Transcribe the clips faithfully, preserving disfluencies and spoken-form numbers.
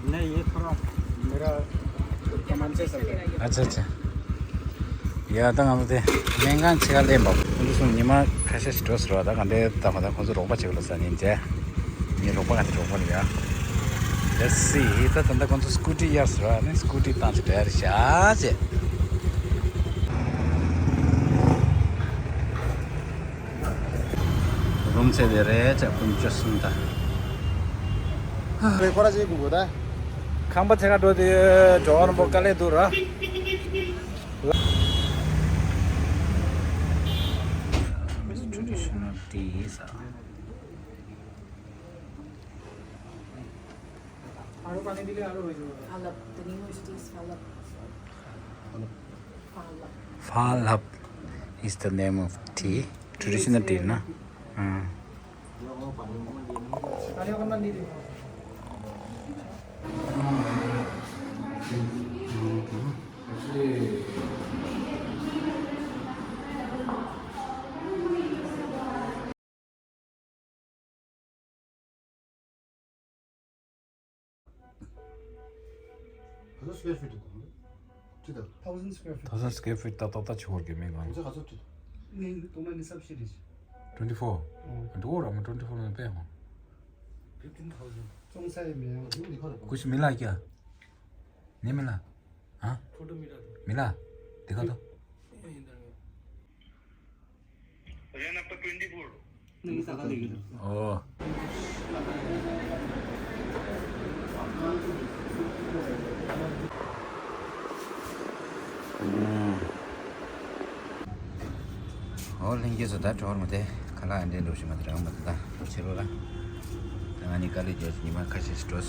नहीं, ये थोड़ा मेरा कमांचे सर है। अच्छा, अच्छा। ཡ་ད་ང་ཚོ་དེ་སྨན་ཁང་ཕྱེད་ཀ་སླེབས་པ། ཁོང་ཚོ་གསུམ་ཉི་མ་ཁ་ཤས་ཤིག་འགྲོ་ཟེར་བ། ད་ག་འདྲའི་ད་མ་ད་ཁོང་ཚོ་རོགས་པ་བྱེད་དགོས་ལ་ས་ཉིན་བྱས། ངའི་རོགས་པ་ག་དེ་རོགས་པ་ལ་ཡ། Let's see. ད་ད་ད་ཁོང་ཚོ་སྐུ་ཊི་གཡར་ཟེར་བ་ནི་སྐུ་ཊི་བཏང་ཅིག་འགྲོ་ཡ་རེད་ཤག་ཅེས། རུམ་ཚད་དེ་རེད་ཅག་ཀུན་སྤྱོད་གསུམ་ད། རེ་ཁོ་ར་ཅིག་གུ་གུ་ད། ཁང་པ་ཚེ་ག་འགྲོ་དེ་འགྲོ་བ་རིན་པོ་དཀའ་ལས་འདུག་ར། Traditional teas are. Falab. The name of it is Falab. Falab. Falab is the name of tea, traditional tea, na? Hmm. ག་ཚོད་square feet་དུ་གོ་ཅི་ད། Thousand square feet. Thousand square feet ད་ཏག་ཏག་ཆུ་བོར་གི་མེད་གང་། ག་ཚོད་ཅི་ད། ནི་དུ་མ་ནི་སབ་ཤི་རེད། Twenty four. འདུག་ར་མ་twenty four་ནས་པས་ཧོ། Fifteen thousand. ཙོང་ས་ཡི་མེད་ཡང་། ཀུ་ཤི་མི་ལ་ཀྱ། ནི་མི་ལ། ཧ། Photo མི་ལ། མི་ལ། དེ་ག་ཏོ། Run after twenty-four. ཨོ། ཨོ་ལྷན་རྒྱས་ཚོ། ད་གྲོར་མ་དེ་ཁ་ལག་ཨ་འདྲེ་འགྲོ་ཞིག་མ་དེ་རང་མ་དེ་ད་ཕྱི་ལོགས་ལ། ད་ང་ནི་དཀའ་ལས་རྒྱག་ཉི་མ་ཁ་ཤས་ཤིག་འགྲོ།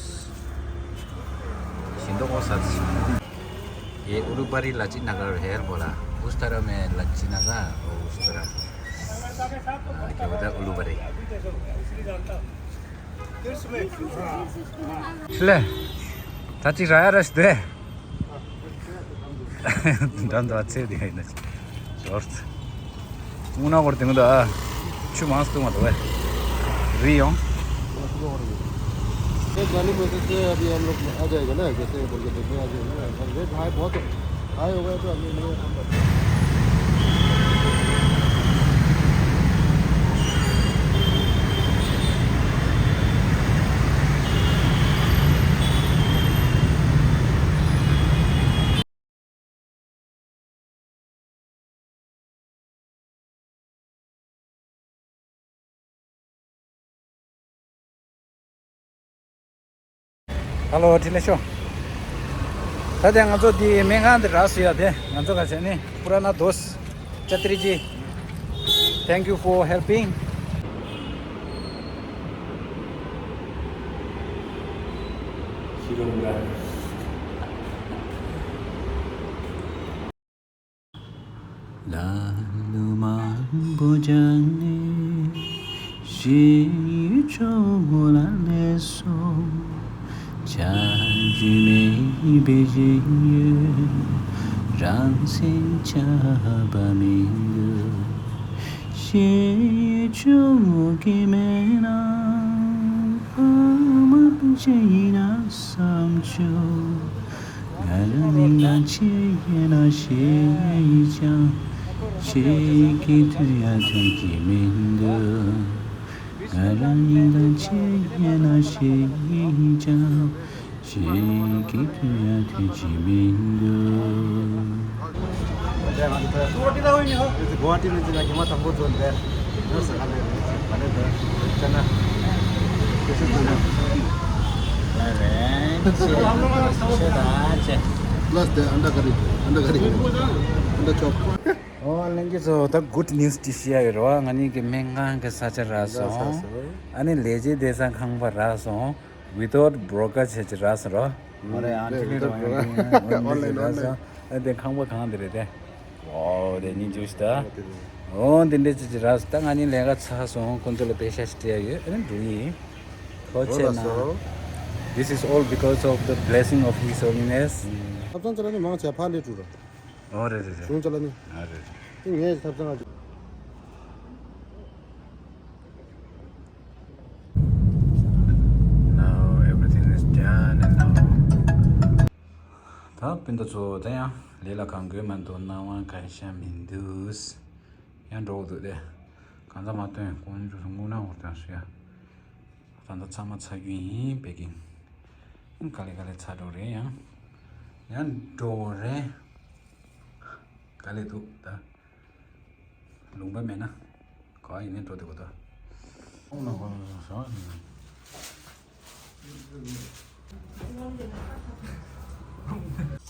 ཞིང་ཏོག་ཨོ་ས་ཚི། ये उलूबारी लाची नगर है बोला। उस तरह में लाची नगर और उस तरह, हाँ, क्या बोलते हैं, उलूबारी। ले, चाची राया रस दे। दम तो अच्छे दिखाई ना। शॉर्ट। ऊना करते हैं तो, आ, छु मांस तो मत हुआ। रियों। तो जाने में से अभी हम लोग आ जाएगा ना, जैसे बोल के देखने आ जाएगा ना, रेट हाई बहुत हाई हो गया तो अभी नहीं। ཧ་ལོ། བཀྲ་ཤིས་བདེ་ལེགས། ད་ལྟ་ང་ཚོ་འདི་སྨན་ཁང་འདི་རག་སོང་ཡ། དེ་ང་ཚོ་ག་ཟེར་ནི་པུ་ར་ན་དོས། ཅ་ཏྲི་ཇི། Thank you for helping. ལ་ལུ་མང་པོ་སྦྱངས་ནས་ཤེས་ཡོན་ཆོས་སྒོ་ལ་སླེབས་སོང་། ཆ་རྒྱུས་མེད་པའི་ཤེས་ཡོན་རང་སེམས་ཆགས་པ་མི་འདུག་ཤེས་ཡོན་ཆོས་སྒོ་གི་མེད་ན་ཕ་མ་ཅི་ཡིན་ན་བསམ་བྱུང་། ང་རང་ཉིད་ལ་ཆེས་ཡིན་ན་ཤེས་ཀྱང་ཆེས་ཀྱི་ཐུ་ཡ་ཐུ་གི་མི་འདུག་ང་རང་ཉིད་ལ་ཆེས་ཡིན་ན་ཤེས་ཀྱང་ཆེས་ཀྱི་ཐུ་ཡ་ཐུ་གི་མི་འདུག Plus the अंडा करी, अंडा करी, अंडा चॉप। ཨོ་ལྷན་རྒྱས་ཚོ། ད་good news ཅིག་བཤད་ཡ་ཡོད་རེད་བ། ང་གཉིས་ཀྱི་སྨན་ཁང་གི་ས་ཆ་རག་སོང་། ཨ་ནི་ལས་བྱེད་བསྡད་ས་ཁང་པ་རག་སོང་། Without broker བྱས་ཅིག་རག་སོང་རོ། ཨོ་རེད། ཨ་ནི་ལས་བྱེད་རག་སོང་། ཨ་དེ་ཁང་པ་གང་དེ་རེད་དེ། ཨོ་དེ་གཉིས་འཇུག་ཤི་ད། ཨོ་དེ་འདྲས་ཅིག་ཅིག་རག་སོང་། ད་ང་གཉིས་ལས་ཀ་ཚར་སོང་། ཁོང་ཚོ་ལ་པེ་ཤ་ཞིག་སྤྲད་ཡ་ཡོད། ཨ་ནི་འགྲོ་ཡིན། ཐུགས་རྗེ་གནང་། This is all because of the blessing of His Holiness. ཐབ་ཚང་ཅ་ལག་ནི་མང་ཆེ་ཕར་སླེབས་འགྲོ་ར། ཨོ་རེད་རེད་རེད། གཞུང་ཅ་ལག་ནི། ཨ་རེད་རེད། ངའི་ཐབ་ཚང་ང་འགྲོ། Now everything is done and now ཁྱེད་ཚོ་ད་ཡང་ལས་ལ་གང་དགོས་མ་འདུག་སྣང་བ་གང་ཤ་མི་འདུག་ཡང་འགྲོ་འདུག་སྟེ། གང་ཚ་མ་སྟོན་ཀོང་ཇུ་སུ་སྔོ་ནག་འོར་དང་སུ་ཡ། ད་ལྟ་ཚང་མ་ཚ་རྒྱུ་ཡིན་པེ་ཀིང་། ག་ལེ་ག་ལེ་ཚ་འགྲོ་རེད་ཡང་། ཡང་འགྲོ་རེད། ག་ལེ་འདུག་ད། ལུང་པ་མེད་ན། ག་ཡིན་ནའི་འགྲོ་བདེ་པོ་ད། ཁོང་ལ་གོ་ས་ས་ཡིན།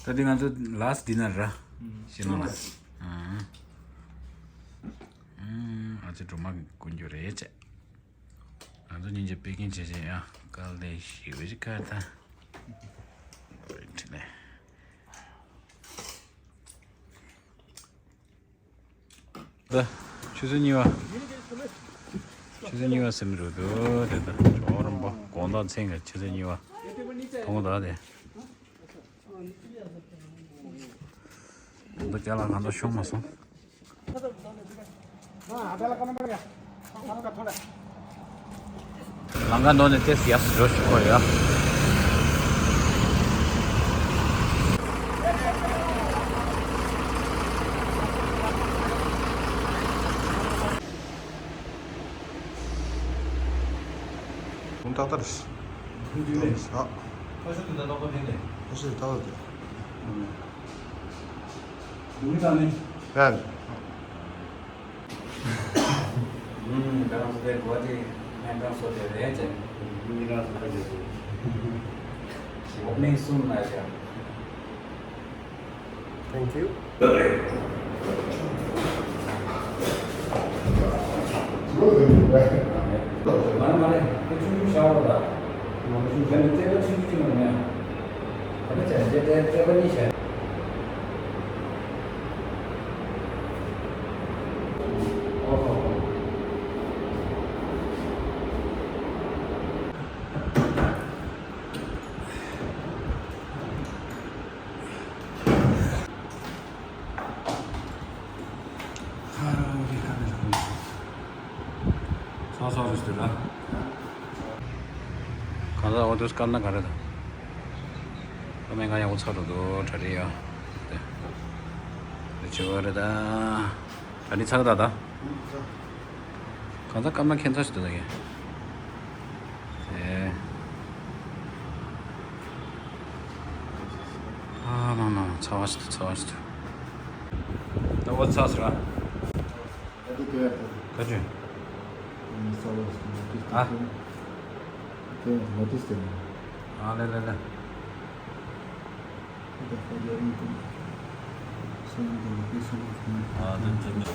ད་འདི་ང་ཚོ་last dinner་ར། ཤི་ལོང་ལ། ཨ་ཙི་སྒྲོལ་མ་དཀོན་རྒྱུ་རེད་ཅེ། ང་ཚོ་སྙིང་རྗེ་པེ་ཀིང་བྱེད་བྱེད་ཡ། དཀའ་ལས་ཞེ་པོ་ཞིག་ཁ་ད། འཕྲིན་ལས། ད། ཆུ་ཚོད་གཉིས་པ། ཆུ་ཚོད་གཉིས་པ་ཟིན་རུ་འདུག་དེ་ད་ཇོ་རམ་པ་དགོང་དག་མཚན་གྱི་ཆུ་ཚོད་གཉིས་པ། མཐོང་གི་ད་དེ། ད་ཅ་ལག་གང་དག་ཤོང་མ་སོང་། ལམ་ཁ་ནང་ནས་ཏེ་ཡར་འགྲོ་ཞིག་གོ་ཡ། ཁོང་ཏག་ཏག་རེད། ཁོང་ཏག་ཏག་རེད། ཨ། ཁ་ཤས་དེ་འདྲ་ཏག་ཏག་རེད་ནས། ཁ་ཤས་ཏག་ཏག་རེད། ཨུམ། ཡུལ་མི་དང་ནི། ཡ། ཨུམ། ད་རང་སོ་དེ་གོ་དེ་ནས་ད་རང་སོ་དེ་རེད་ཅེ། ཡུལ་མི་རང་སོ་དེ་རེད། ཞེ་པོ་ནས་གསུངས་ན་ཤ། Thank you. མ་རེད་མ་རེད། ཁོ་ཆུང་ཆུང་ཤར་བ་ལ། ང་ཆུང་ཆུང་ནི་རྩེད་པ་ཆུང་ཆུང་ཆུང་མ་རེད། ད་ནི་བྱས་རྗེས་དེ་རྩེད་པ་གཉིས་བྱས། ཨོ་ཧོ། ཚོགས་གཙོ་རེ་ཞུ་ལ། གང་ལྟར་འོ་དུས་སྐར་ན་ག་རེ་དང་། ཨ་མའི་ང་ཡག་པོ་ཚར་འགྲོ་འདུག་གྲ་སྒྲིག་ཡ། དེ་བྱེད་པ་རེད་ད། གྲ་སྒྲིག་ཚར་ད་ད། གང་ལྟར་སྐར་མ་ཁྱད་མཚར་ཞིག་འདུག་ད་ཡ། ཨེ། ཨ་མ་མ་མ་ཚ་བ་ཞིག་འདུག་ཚ་བ་ཞིག་འདུག་ད་འོ་ཚ་ཟེར་ར། ག་དུས་ཁྱོད་ཡར་ཐོན། ག་དུས། ཨ། ཨ་ལེ་ལེ་ལེ། ཨ་ལེ་ལེ་ལེ།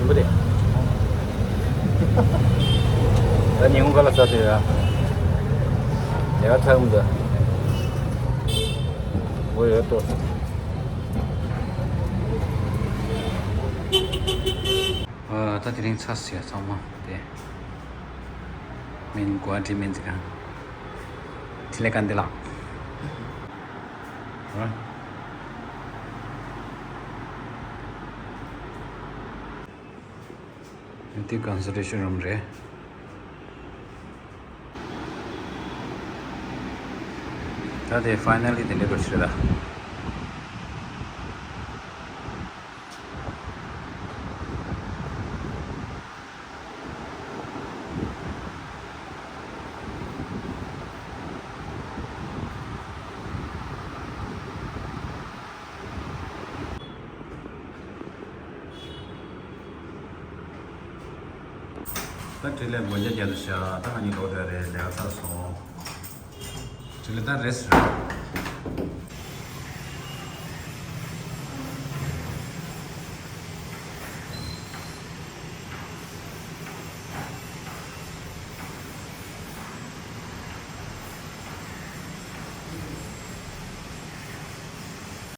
ཞིམ་པོ་དེ། ད་ཉིན་གུང་ཁ་ལག་ཟ་དུས་ཡ། ལས་ཀ་ཚར་གི་མི་འདུག་འོ་ཡོད་ཏོ། ཨ། ད་དེ་རིང་ཚར་སོང་ཡ་ཚང་མ་དེ། མིན་གོ་བ་དྲིས་མིན་ཟིག་ག་འཕྲིན་ལས་བཀའ་འདི་ལགས། ཨ། འདི་ཀོན་སལ་ཊེ་ཤན་རུམ་རེད། ད་དེ་ཕའི་ནལ་ལི་དེ་འདྲ་འགྲོ་ཕྱིར་ད། ད་འཕྲིན་ལས་སྒོ་རྒྱག་རྒྱག་ཏུ་བཞག་ད་ང་གཉིས་ལོག་འགྲོ་རེད། ལས་ཀ་ཚར་སོང་། འཕྲིན་ལས་ད་རེས་རེད།